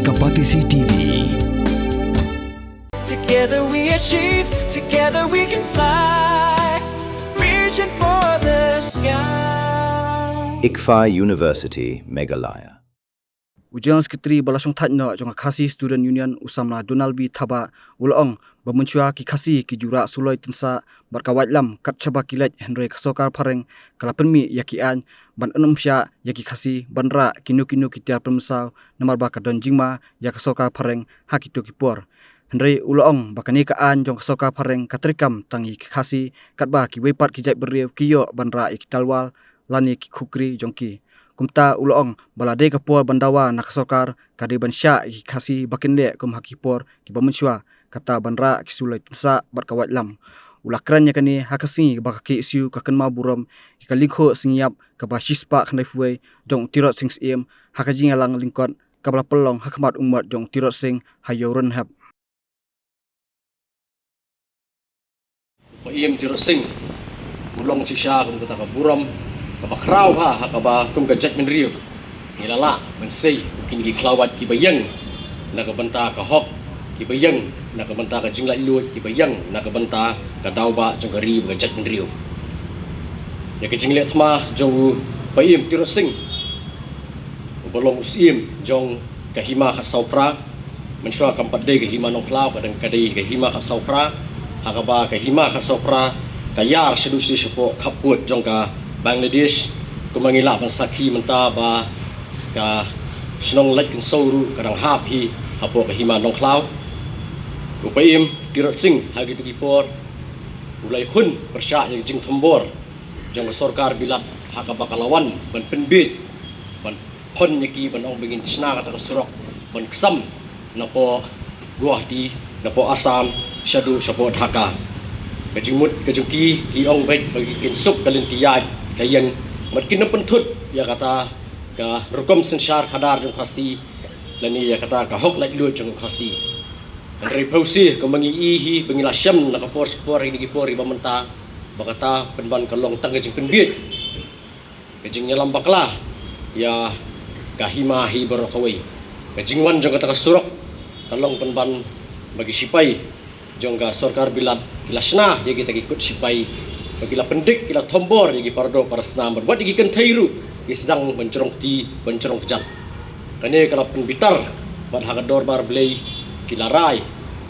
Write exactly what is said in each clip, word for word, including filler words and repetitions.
Ka Batesi T V. Together we achieve, together we can fly. Reaching for the sky. ICFAI University, Meghalaya. U General Secretary ba la shongthait noh jong ka Khasi Student Union, u samla Donald B Thabah, u la ong ba mynshuwa ki Khasi ki ju rah suloi tynsah bad ka waitlam kat shaba ki leit, hynrei ka sorkar phareng ka la pynmih ïa ki aiñ ban ym shah ïa ki Khasi ban rah kino kino ki tiar pynmynsaw namar ba ka don jingma ïa ka sorkar phareng ha kito ki por. Hynrei u la ong ba kane ka aiñ jong ka sorkar phareng ka treikam tang ïa ki Khasi, katba kiwei pat ki jaitbynriew ki ïoh ban rah ïa ki talwar lane ki khukri jong ki. Kumta u la ong ba la dei ka por ban dawa na ka sorkar ka dei ban shah ïa ki Khasi ba kin leh kum ha ki por kiba mynshuwa, kata ban rah ki suloi tynsah bad ka waitlam. U la kren ïa kane ha ka sngi ba ka K S U ka kynmaw burom ïa ka lyngkhuh sngi ïap kaba shispah khyndaiphew wei jong u Tirot Sing Syiem ha ka jingïalang lyngkot kaba la pynlong ha khmat u mot jong u Tirot Sing ha Ïew Rynhep. Ba im Tirot Sing u long shisha kum kata ka burom kaba khraw bha ha kaba kum ka jaitbynriew ngi la lah ban sei kum kine ki khlawait kiba ïeng na ka bynta ka hok, kiba ïeng na ka bynta ka jinglaitluid, kiba ïeng na ka bynta ka daw ba jong ka ri bad ka jaitbynriew. Ïa ka jingleh thma jong u Ba im Tirot Sing uba long u Syiem jong ka Hima Khatsawphra. Mynshuwa kam pat dei ka Hima Nongkhlaw, ka dang ka dei ka Hima Khatsawphra. Ha kaba ka Hima Khatsawphra ka ïar shaduh shi shapoh khappud jong ka Bangladesh. Kumba ngi lah ban sakhi mynta ba ka shnong Laitkynsaw ruh ka dang hap hi hapoh ka Hima Nongkhlaw. U Ba im Tirot Sing ha kito ki por u la ïakhun pyrshah ïa ka jingthombor jong ka sorkar Bilat ha kaba ka la wan ban pynbiej ban phon ïa ki ban ong ba ngin shna kata ka surok ban ksam napoh Guwahati, napoh Assam shaduh shapoh Dhaka. Ka jingmut ka jong ki, ki ong beit ba ki kynsuk ka lynti ïaid ka ïeng bad kin ym pynthut ïa kata ka rukom synshar khadar jong Khasi lane ïa kata ka hok laitluid jong Khasi. Hynrei phewse kumba ngi i hi ba ngi la shem na ka por sha ka por ha kine ki por kiba mynta ba kata pynban ka long tang ka jingpynbiej, ka jingïalam bakla ïa ka hima hi baroh kawei. Ka jingwan jong kata ka surok ka long pynban ba ki shipai jong ka sorkar Bilat ki la shna ïa kita ki kut shipai ba ki la pyndik, ki la thombor ïa ki paradoh parasnam bad wat ïa ki kynthei ruh ki sdang ban jrong kti ban jrong kjat. Kane ka la pynbitar bad ha ka dorbar Blei ki la rai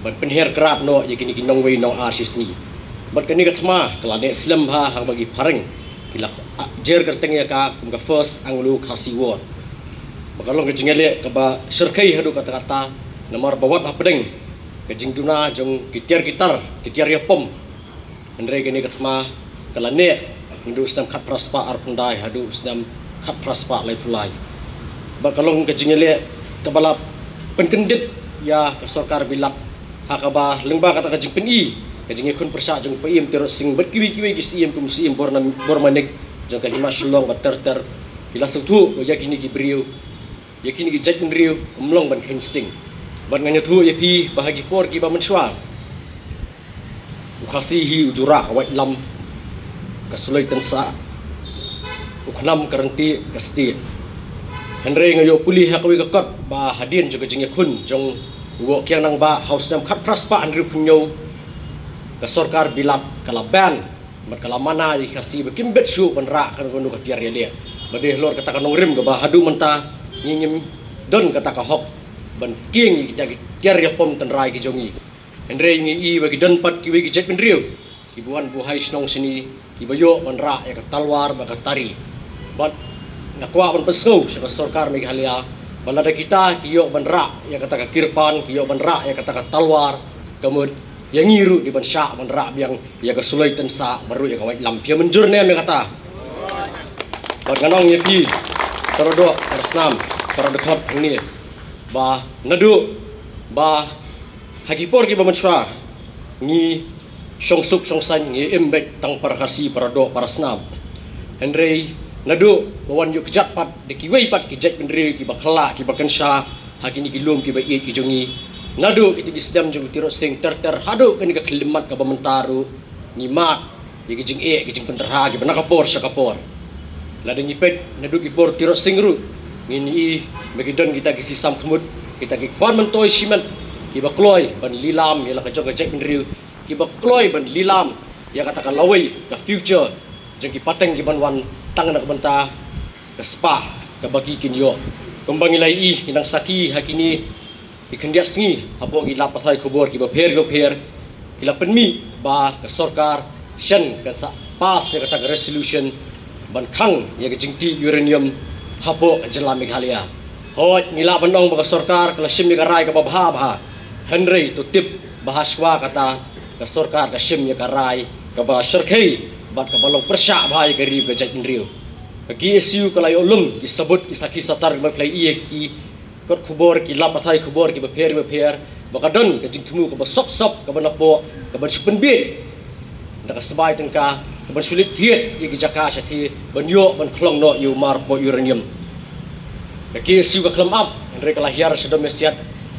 ban pynher krad noh ïa kine ki nongwei nongar shisngi. Bad kane ka thma ka la neh slem bha ha kaba ki phareng ki la jer kyrteng ïa ka kum ka First Anglo Khasi War. Ba ka long ka jingïaleh kaba shyrkhei haduh katta katta namar ba wat hapdeng ka jingduna jong ki tiar ki tar, ki tiar ïapom. Hynrei kane ka thma ka la neh naduh snem khatphra spah arphew khyndai haduh snem khatphra spah laiphew lai. Bad ka long ka jingïaleh kaba la pynkyndit ïa ka sorkar Bilat ha kaba lyngba kata ka jingpyni ka jingïakhun pyrshah jong u Paiem Tirot Sing bad kiwei kiwei ki siem kum u Siem Borna-, Bormanik jong ka hima Shillong bad ter ter ki la sngewthuh ba ïa kine ki briew, ïa kine ki jaitbynriew ym long ban kheiñ sting. Bad ngan ïathuh ïa phi ba ha ki por kiba mynshuwa u Khasi hi u ju rah ka waitlam, ka suloi tynsah, u khnam ka ryntieh, ka stieh. Hynrei nga ïoh pule ha kawei ka kot ba hadien jong ka jingïakhun jong u Woh Kiang Nangbah ha u snem khatphra spah hynriewphew hynñiew ka sorkar Bilat ka la ban bad ka la mana ïa ki Khasi ba kim bit shuh ban rah kano kano ka tiar ïaleh. Ba dei halor kata ka nongrim kaba haduh mynta ngi ngim don kata ka hok ban kieng ïa kita ki tiar ïapom tynrai ki jong ngi. Hynrei ngi i ba ki don pat kiwei ki jaitbynriew kiba wan buhai shnong shane kiba ïoh ban rah ïa ka talwar bad ka tari. Bad nga kwah ban pynsngew sha ka sorkar Meghalaya ba lada kita ki ïoh ban rah ïa kata ka kirpan, ki ïoh ban rah ïa kata ka talwar, ka mut ïa ngi ruh dei ban shah ban rah biang ïa ka suloi tynsah bad ruh ïa ka waitlam. Phi ïa mynjur ne em ïa kata? Bad ngan ong ïa phi, para doh, para snam, para dkhot hangne, ba naduh ba ha ki por kiba mynshuwa ngi shongsuk shongsaiñ, ngi im beit tang para Khasi, para doh, para snam. Hynrei naduh ba wan ïuh kjat pat da kiwei pat ki jaitbynriew kiba khlaiñ, kiba kynsha ha kine ki lum kiba ïeit ki jong ngi, naduh kita ki snem jong u Tirot Sing ter ter haduh kane ka khyllipmat kaba mynta ruh ngi mad ïa ki jingeh, ki jingpyntyrha kiba na ka por sha ka por. Lada ngi peit naduh ki por Tirot Sing ruh Ngin ïohi ba ki don kita ki sisam khmut, kita ki kwah myntoi shimet, kiba kloi ban lilam ïa la ka jong ka jaitbynriew, kiba kloi ban lilam ïa kata ka lawei, ka future jong ki pateng kiban wan, tang na ka bynta ka spah kaba ki kin ïoh. Kumba ngi la ïohi, ngi nang sakhi ha kine ki khyndiat sngi hapoh ki lad pathai khubor kiba pher kiba pher, ki la pynmih ba ka sorkar shen kan sa pass ïa kata ka resolution ban khang ïa ka jingtih uranium hapoh ka jylla Meghalaya. Hooid, ngi lah ban ong ba ka sorkar ka la shim ïa ka rai kaba bha bha. Hynrei to tip ba ha shuwa kata, ka sorkar ka shim ïa ka rai kaba shyrkhei bad kaba long pyrshah bha ïa ka ri ka jaitbynriew. Ka K S U ka la ïoh lum ki sabut, ki sakhi satar, kiba phi la ïohi ha ki kot khubor, ki lad pathai khubor kiba pher kiba pher, ba ka don ka jingthmu kaba sop sop, kaba napoh, kaba shu pynbiej na ka sbai tyngka, kaban shu leit thied ïa ki jaka shathie ban ïoh ban khlong noh ïa u mar poh uranium. Ka K S U ka khlem ap, hynrei ka la hiar sha dom ïa siat,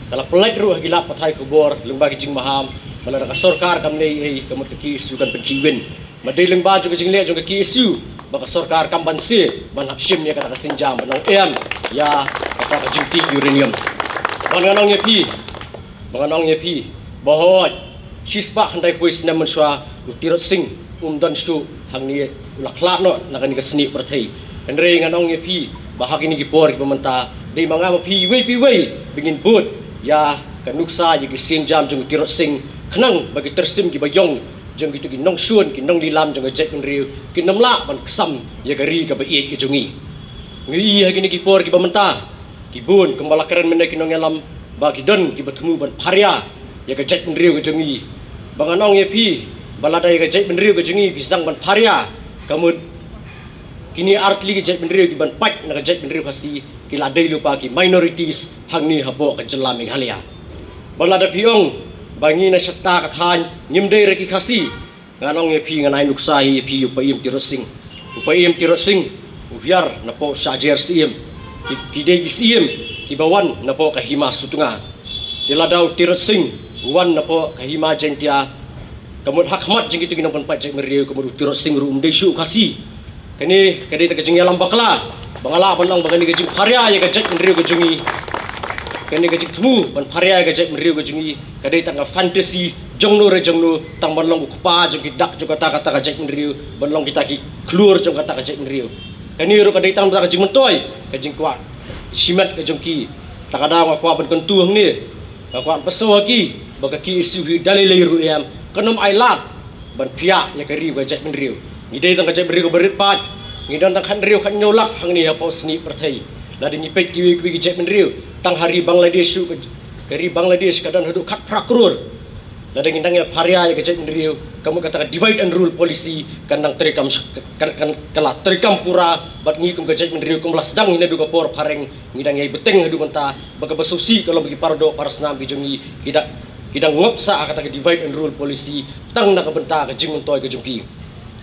ka la pyllait ruh ha ki lad pathai khubor lyngba ki jingmaham, ba lada ka sorkar kam leh ei ei, ka mut ka K S U kan pynkhih win. Ma dei lyngba jong ka jingleh jong ka K S U ba ka sorkar kam banse ban hap shim ïa kata ka sienjam ban ong em ïa kata ka jingtih uranium. Ba ngan ong ïa phi, ba ngan ong ïa phi, ba hooid, shispah khyndai phew snem mynshuwa u Tirot Sing um don shuh hangne, u la khlad noh na kane ka snieh pyrthei. Hynrei ngan ong ïa phi ba ha kine ki por kiba mynta, dei ma nga ma phi iwei pa iwei ba ngin bud ïa ka nuksa, ïa ki sienjam jong u Tirot Sing, khnang ba ki tyrsim kiba ïong jong kito ki nongshun, ki nonglilam jong ka jaitbynriew kin ym lah ban ksam ïa ka ri kaba ïeit ka jong ngi. Ngi ïohi ha kine ki por kiba mynta, ki bun, kumba la kren mynne ki nongïalam, ba ki don kiba thmu ban pharia ïa ka jaitbynriew ka jong ngi. Ba ngan ong ïa phi ba lada ïa ka jaitbynriew ka jong ngi phi sdang ban pharia, ka mut kine artylli ki jaitbynriew kiban pait na ka jaitbynriew Khasi ki la dei lypa ki minorities hangne hapoh ka jylla Meghalaya. Ba lada phi ong ba ngi na shata ka thaiñ ngim dei re ki Khasi, ngan ong ïa phi, ngan ai nuksa hi ïa phi, u Paiem Tirot Sing. U Paiem Tirot Sing u hiar napoh Shah Jer Syiem. Ki, ki dei ki syiem kiba wan napoh ka Hima Sutnga. Te lada u Tirot Sing u wan napoh ka Hima Jaintia, ka mut ha khmat jong kito ki nongpynpait jaitbynriew, ka mut u Tirot Sing ruh um dei shuh u Khasi. Kane ka dei tang ka jingïalam bakla ba nga lah ban ong ba kane ka jingpharia ïa ka jaitbynriew ka jong ngi, kane ka jingthmu ban pharia ïa ka jaitbynriew ka jong ngi, ka dei tang ka fantasy jong no re jong no, tang ban long u kpa jong ki dak jong kata kata ka jaitbynriew, ban long kita ki khlur jong kata ka jaitbynriew. Kane ruh ka dei tang kata ka jingmyntoi, ka jingkwah shimet ka jong ki. Te ka daw nga kwah ban kyntu hangne, nga kwah ban pynsngew ha ki ba ka K S U hi da lei lei ruh em, kan ym ailad ban phiah ïa ka ri ka jaitbynriew. Ngi dei tang ka jaitbynriew kaba rit paid, ngi don tang khathynriew khathynñiew lak hangne hapoh snieh pyrthei. Lada ngi peit kiwei kiwei ki jaitbynriew, tang ha ri Bangladesh shuh, ka, ka ri Bangladesh ka don haduh khatphra klur. Lada ngin dang ïa pharia ïa ka jaitbynriew, ka mut kata ka divide and rule policy kan dang treikam, kan, kan, kan la treikam pura, bad ngi kum ka jaitbynriew kum la sdang hi naduh ka por phareng, ngi dang ïai bteng haduh mynta, ba kaba sngewsih ka long ba ki paradoh parasnam ki jong ngi ki dang, ki dang ngop sah ha kata ka divide and rule policy tang na ka bynta ka jingmyntoi ka jong ki.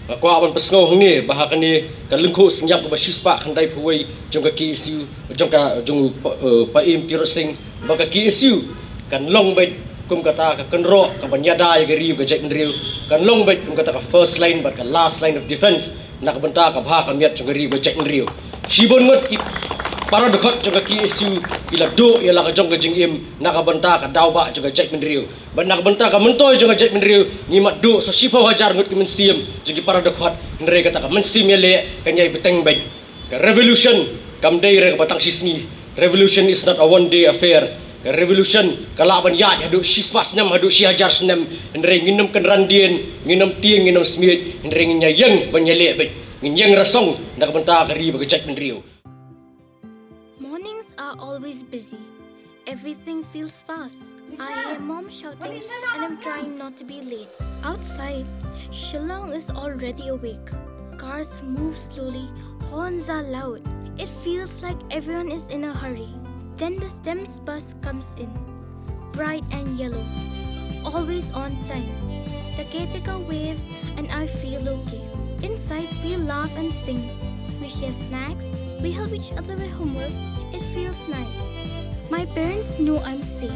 Nga kwah ban pynsngew hangne ba ha kane ka lyngkhuh synñiap kaba shispah khyndai phew wei jong ka K S U, jong ka, jong u Pa-, eh, Paiem Tirot Sing, ba ka K S U kan long beit kum kata ka kynroh kaban ïada ïa ka ri ka jaitbynriew, kan long beit kum kata ka first line bad ka last line of defense na ka bynta ka bha ka miat jong ka ri ka jaitbynriew. Shibun ngut ki para dkhot jong ka K S U ki la duh ïa la ka jong ka jingim na ka bynta ka daw bah jong ka jaitbynriew. Bad na ka bynta ka myntoi jong ka jaitbynriew, ngi mat duh sa shiphew hajar ngut ki mynsiem jong ki para dkhot, hynrei kata ka mynsiem ïaleh kan ïai bteng beit. Ka revolution kam dei re kaba tang shi sngi. Revolution is not a one day affair. Ka revolution ka lah ban ïaid haduh shispah snem, haduh shi hajar snem, hynrei ngin ym kynran dien, ngin ym tieng, ngin ym smiej, hynrei ngin ïa ïeng ban ïaleh beit, ngin ïeng rasong na ka bynta ka ri bad ka jaitbynriew. Mornings are always busy. Everything feels fast. I hear mom shouting and I'm trying not to be late. Outside, Shillong is already awake. Cars move slowly, horns are loud. It feels like everyone is in a hurry. Then the STEMS bus comes in, bright and yellow, always on time. The caretaker waves and I feel okay. Inside, we laugh and sing. We share snacks. We help each other with homework. It feels nice. My parents know I'm safe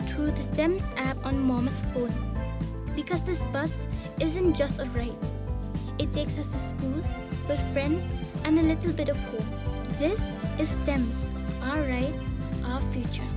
through the STEMS app on mom's phone. Because this bus isn't just a ride. It takes us to school, with friends, and a little bit of home. This is STEMS, our right, our future.